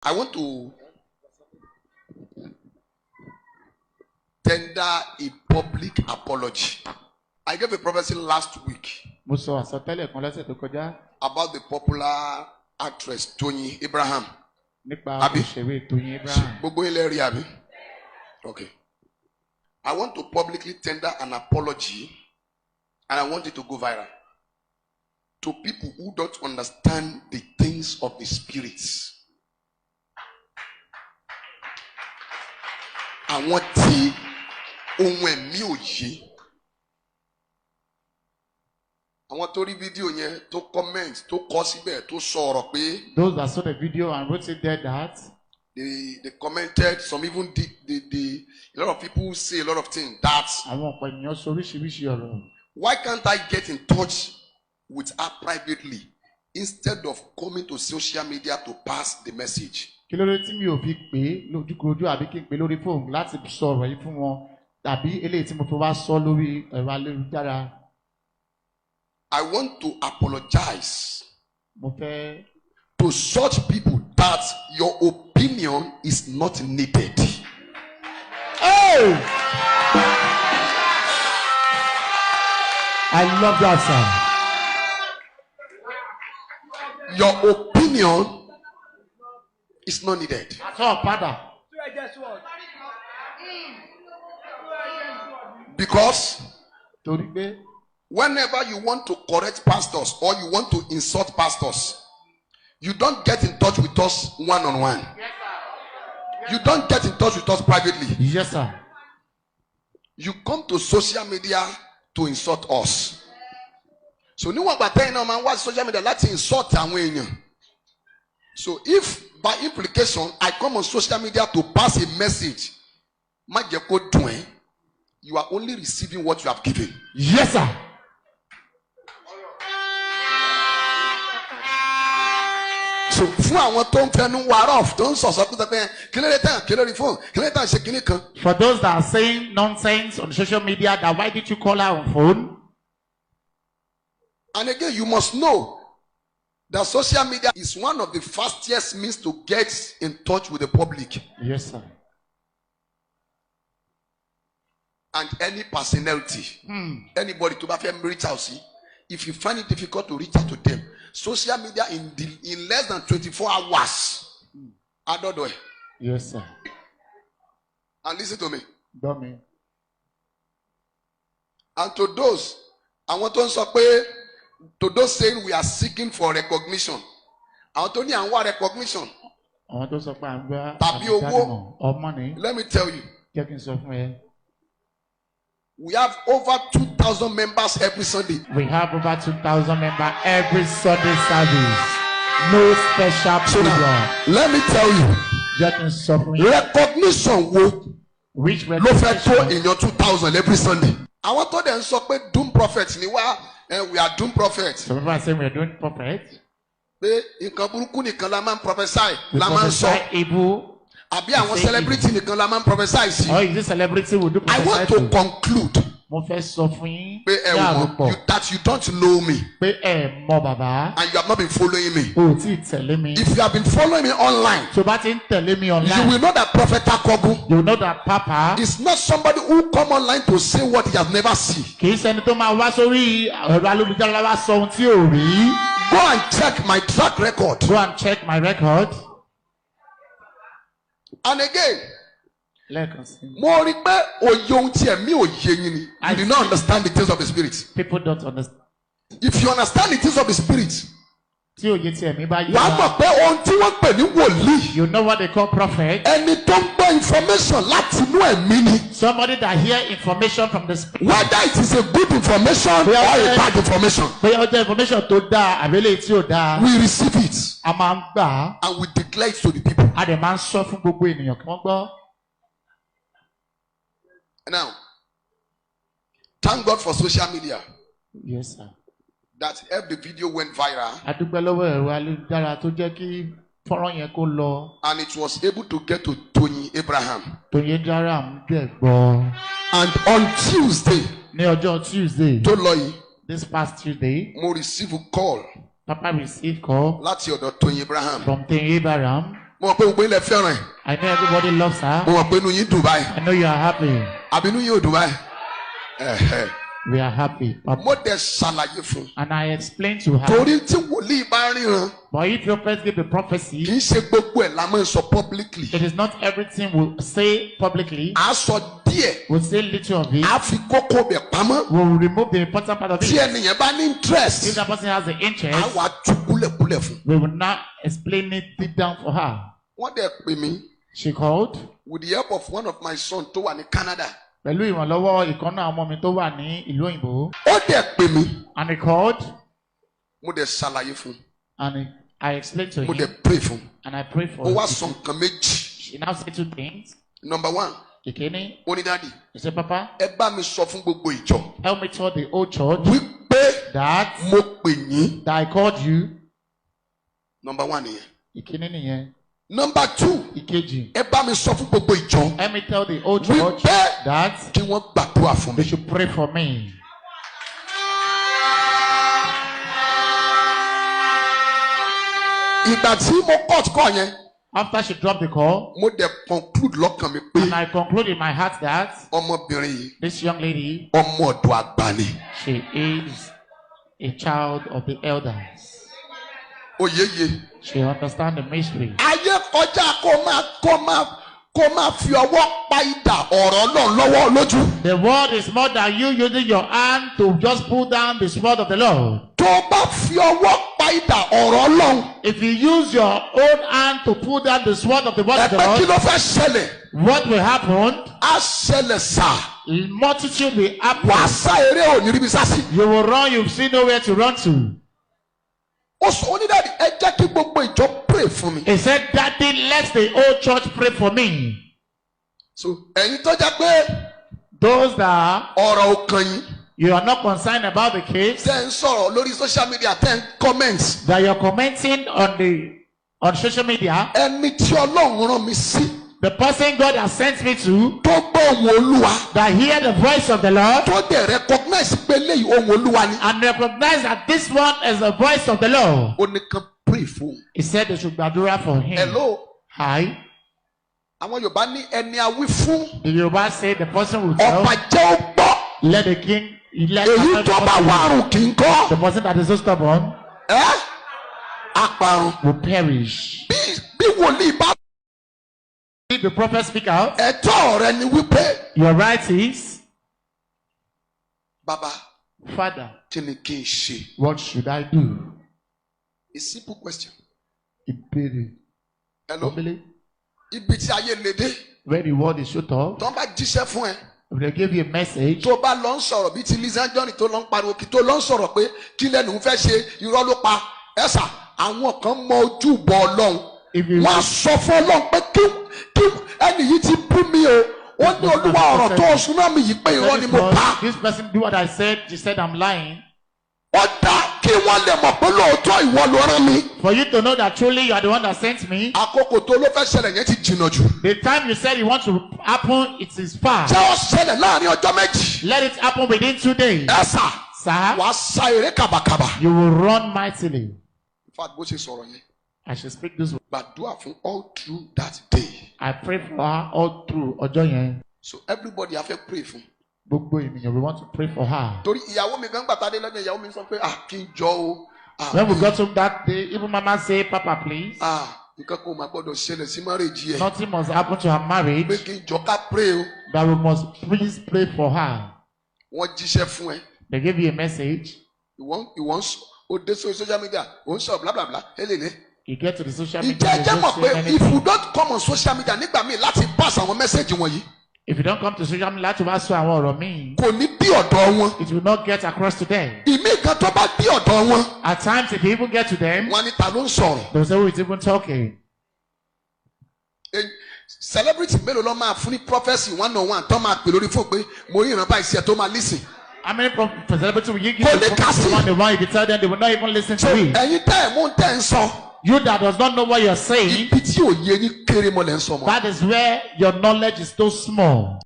I want to tender a public apology. I gave a prophecy last week Mo sọ àsọtẹ́lẹ̀ kan lọ́sẹ̀ tó kọjá about the popular actress Toyin Abraham. nípa Àbí? òṣèré Tóyìn Abraham. Gbogbo ilẹ̀ rí àbí? Okay. I want to publicly tender an apology, and I want it to go viral to people who don't understand the things of the spirits. Àwọn tí ohun ẹ̀mí ò yé. Àwọn tó rí fídíò yẹn tó comment tó kọ síbẹ̀ tó sọ ọ̀rọ̀ pé Those that saw the video and wrote it there that they commented, some even did the a lot of people say a lot of things that àwọn ọ̀pọ̀ ènìyàn sọ oríṣiríṣi ọ̀rọ̀. why can't I get in touch with her privately instead of coming to social media to pass the message? Kí ló dé tí mi ò fi pè é lójúkorojú àbí kí n pè é lórí fóònù láti sọ ọ̀rọ̀ yìí fún wọn tàbí eléyìí tí mo fi wá sọ lórí ẹ̀rọ ayélujára. I want to apologize Mo fẹ́ to such people that your opinion is not needed. Hey! I love that song. Your opinion is not needed. Sọ padà. Because Torí pé whenever you want to correct pastors or you want to insult pastors, you don't get in touch with us one on one. You don't get in touch with us privately. Yes sir. You come to social media to insult us. So níwọ̀n ìgbà tẹ́yìn náà máa ń wá sí social media láti insult àwọn èèyàn. So if by implication I come on social media to pass a message, má jẹ́ kó dùn ẹ́, you are only receiving what you have given. Yes sir. So fún àwọn tó ń fẹnu wa rough tó ń sọ̀sọ́ pé pé kí ló dé tán kí ló rí fóònù kí ló dé tán ṣe kíní kan. For those that are saying nonsense on social media, that why did you call her on phone? And again, you must know that social media is one of the fastest means to get in touch with the public Yes sir. and any personality. Anybody to bá fẹ́ reach out sí, if you find it difficult to reach out to them, social media in less than 24 hours. Adọ́dọ̀ ẹ̀. Yes sir. And listen to me. Gbọ́ mi. And to those, àwọn tó ń sọ pé, to those saying we are seeking for recognition, àwọn tó ní à ń wá recognition, Àwọn tó sọ pé à ń gbá Tàbí àmì owó. ìdánimọ̀, ọmọ ni let me tell you, jẹ́ kí n sọ fún ẹ. we have over 2,000 members every Sunday. We have over 2,000 members every Sunday service. No special So now, program. let me tell you, Jẹ́ kí n sọ fún yín. recognition wo Which ló fẹ́ tó recognition? èèyàn 2,000 every Sunday? Àwọn tó dẹ̀ ń sọ pé doom prophet ni wá, we are doom prophet. Some people are saying we are doing prophet. Pé nǹkan burúkú nìkan la máa ń prophesy, We la máa ń sọ. prophesy evil. Àbí àwọn Say celebrity nìkan la máa ń prophesy sí. Or is this celebrity we do I want prophesy to to? conclude Mo fẹ́ sọ fún yín pé ẹ ní ò mọ̀ àròpọ̀ that you don't know me pé ẹ mọ bàbá. and you have not been following me. O ò tí ì tẹ̀lé mi. If you have been following me online, Tó bá ti ń tẹ̀lé mi you online, will know that Prophet Akogun you know that papa is not somebody who come online to say what he has never seen. kì í ṣẹni tó máa wá sórí ẹ̀rọ ayélujára wá sọ ohun tí ò rí. Go and check my track record. Go and check my record. And again, Lẹ́ẹ̀kan sí. mo rí pé òye ohun tí ẹ̀mí ò yé yín ni. You do not understand the things of the spirit. People don't understand. If you understand the things of the spirit, Tí òye tí ẹ̀mí bá yé wàá wa. mọ̀ pé ohun tí wọ́n pè ní wòlíì, You know what they call prophet? ẹni tó ń gbọ́ information láti inú ẹ̀mí ni. Somebody that hear information from the spirit. Whether it is a good information or a bad information, Bóyá ó jẹ́ information tó dáa àbí eléyìí tí ò dáa. we receive it A máa ń gbà á. and we declare it to the people. A dẹ̀ máa ń sọ fún gbogbo ènìyàn kí wọ́n gbọ́. Now, thank God for social media Yes sir. that helped the video went viral A dúpẹ́ lọ́wọ́ ẹ̀rọ ayélujára tó jẹ́ kí fọ́nrán yẹn kó lọ. and it was able to get to Toyin Abraham. Tóyìn Abraham dẹ̀ gbọ́. And on Tuesday, Ní ọjọ́ Tuesday, tó lọ yìí, this past Tuesday, mo receive a call Papa received call láti ọ̀dọ̀ Toyin Abraham from Toyin Abraham. Mo mọ̀ pé gbogbo ilẹ̀ fẹ́ràn ẹ̀. I know everybody loves her. Mo mọ̀ pé inú yín dùn báyìí. I know you are happy. Àbí inú yín ò dùn báyìí. Ẹ̀hẹ̀. We are happy, Papa. Mo dẹ̀ ṣàlàyé fún un. And I explained to her. Torí tí wòlíì bá ríran, But if your first give a prophecy, kì í ṣe gbogbo ẹ̀ la máa ń sọ publicly. it is not everything we'll say publicly. À á sọ díẹ̀, We'll say little of it. à á fi kókó bẹ̀ pamọ́. We'll remove the important part of Tí it. ẹnìyẹn bá ní If interest, that person has the à á interest, wá tú kúlẹ̀kúlẹ̀ fún un. we will not explain it deep down for her. Wọ́n dẹ̀ pè mí She called with the help of one of my son tó wà ní Canada. pẹ̀lú ìrànlọ́wọ́ ìkànnà ọmọ mi tó wà ní ìlú òyìnbó. Ó dẹ̀ pè mí, And he called mo dẹ̀ ṣàlàyé fún un. and I explained to Mo him dẹ̀ pray fún un. and I prayed for Ó wá him. sọ nǹkan méjì. She now said two things. Number one, Ìkíní, ó ní daddy, he said, Papa, ẹ bá mi sọ fún gbogbo ìjọ help me tell the old church wípé that mo pè yín. that I called you. Number one nìyẹn. Ìkíní nìyẹn. Number two, Ìkejì, ẹ bá mi sọ fún gbogbo ìjọ help me tell the old church wípé that kí wọ́n gbàdúrà fún they mi. should pray for me. Ìgbà tí mo cut call yẹn, After she dropped the call, mo dẹ̀ conclude lọ́kàn mi pé and I conclude in my heart that ọmọbìnrin yìí this young lady, ọmọ ọ̀dọ̀ àgbà ni. she is a child of the elders. Oyeye. She understands the mystery. Ayé kọjá kó máa fi ọwọ́ pa idà ọ̀rọ̀ náà lọ́wọ́ lójú. The word is more than you using your hand to just pull down the sword of the Lord. Tó o bá fi ọwọ́ pa idà ọ̀rọ̀ Ọlọ́run, If you use your own hand to pull down the sword of the word of the ẹgbẹ́ kí Lord, ló fẹ́ ṣẹlẹ̀? what will happen? Á ṣẹlẹ̀ sà. Multitude will happen. Wàá sá eré òní ríbi sá sí. You will run, you'll see nowhere to run to. Ó sọ onídàádi ẹ jẹ́ kí gbogbo ìjọ pray fún mi. He said, Daddy, let the old church pray for me. So ẹ̀yin tó jẹ́ pé Those that ọ̀rọ̀ ò kàn yín you are not concerned about the case, tẹ́ ń sọ̀rọ̀ lórí social media tẹ́ ń comment. that you're commenting on social media, Ẹni tí Ọlọ́run rán mi sí the person God has sent me to, tó gbọ́ ohùn Olúwa that hear the voice of the Lord tó dẹ̀ recognize pé léyìí ohùn Olúwa ni. and recognize that this one is the voice of the Lord. Ó ní kàn pray fún un. He said they should gbàdúrà for him. Hello. Hi. Àwọn Yorùbá ní ẹni awí fún The Yoruba say the person will tell, ọba jẹ́ ó gbọ́. let the king, let Èyí the tó bá person, wàrùn kì í kọ́. the person that is so stubborn Ẹ́ aparun. will perish. Bí wòlíì bá If the prophet speak out, ẹ̀tọ́ rẹ ni wípé your right is, bàbá Father, kí ni kí n ṣe? what should I do? A simple question. Ìbéèrè. Hello. Omele. Ibi tí ayé le dé, Where the word is shut off, tó ń bá jíṣẹ́ fún ẹ, if they give you a message, tó bá lọ ń sọ̀rọ̀ bíi ti Lizzy Anjorin tó lọ ń pariwo kí tó lọ ń sọ̀rọ̀ pé kí lẹ́nu ń fẹ́ ṣe irọ́ ló pa. Ẹ sà, àwọn kan mọ ojú bọ Ọlọ́run. if you Wọ́n á sọ fún Ọlọ́run pé kí ẹni yìí ti bú mi o. Ó ní Olúwa ọ̀rọ̀ tó oṣù náà mi yìí pé irọ́ ni mo pa. this person do what I said, she said I'm lying. Ó dá kí wọ́n lè mọ̀ pé lóòótọ́ ìwọ ló rán mi. For you to know that truly you are the one that sent me, Àkókò tó ló fẹ́ ṣẹlẹ̀ yẹn ti jìnnà jù. the time you said you want to happen, it is far. Jẹ́ ó ṣẹlẹ̀ láàrin ọjọ́ méjì. Let it happen within 2 days. Ẹ sà, Sir, wàá sa eré kàbàkàbà. you will run mightily. In fact, bó ṣe sọ̀rọ̀ yẹn, I should speak this way. gbàdúrà fún all through that day. I pray for her all through ọjọ́ yẹn. So everybody a fẹ́ pray fún. Gbogbo ènìyàn, we want to pray for her. Torí ìyàwó mi gan gbàtà dé lọ́jọ́ ìyàwó mi sọ pé ah kí n jọ o. Ah, When we got home that day, even Mama say, Papa, please, ah nǹkan kan ò máa gbọ́dọ̀ ṣẹlẹ̀ sí marriage yẹn. nothing must happen to her Pé marriage, kí n jọ ká pray o. that we must please pray for her. Wọ́n jíṣẹ́ fún ẹ. They give you a message. Ìwọ ń sọ o dé sórí social media o ń sọ bla bla bla elele. You get to the social media. Ìjẹ́ you jẹ́ don't mọ̀ say pé if anything. you don't come on social media nígbà míì láti pass àwọn message wọ̀nyí If you don't come to social media láti wá sọ àwọn ọ̀rọ̀ míì, kò ní bí ọ̀dọ̀ wọn. it will not get across to them. Ìmí kan tó bá bí ọ̀dọ̀ wọn, At times, if you even get to them, wọn ní ta ló ń sọ̀rọ̀. they will say, who is even talking? Celebrity mélòó ló máa fún ní prophecy one on one tó máa pè lórí fún pé mo rí ìran báyìí sí ẹ tó máa listen. How many celebrities will you give Kò ní to kà sí. one on one? If you tell them, they will not even listen So to it. ẹ̀yin tẹ́ ẹ̀ mú tẹ́ ẹ̀ ń sọ You that does not know what you're saying, ibi tí òye yín kéré mọ́ lẹ́ ń sọ mọ́. that is where your knowledge is so small.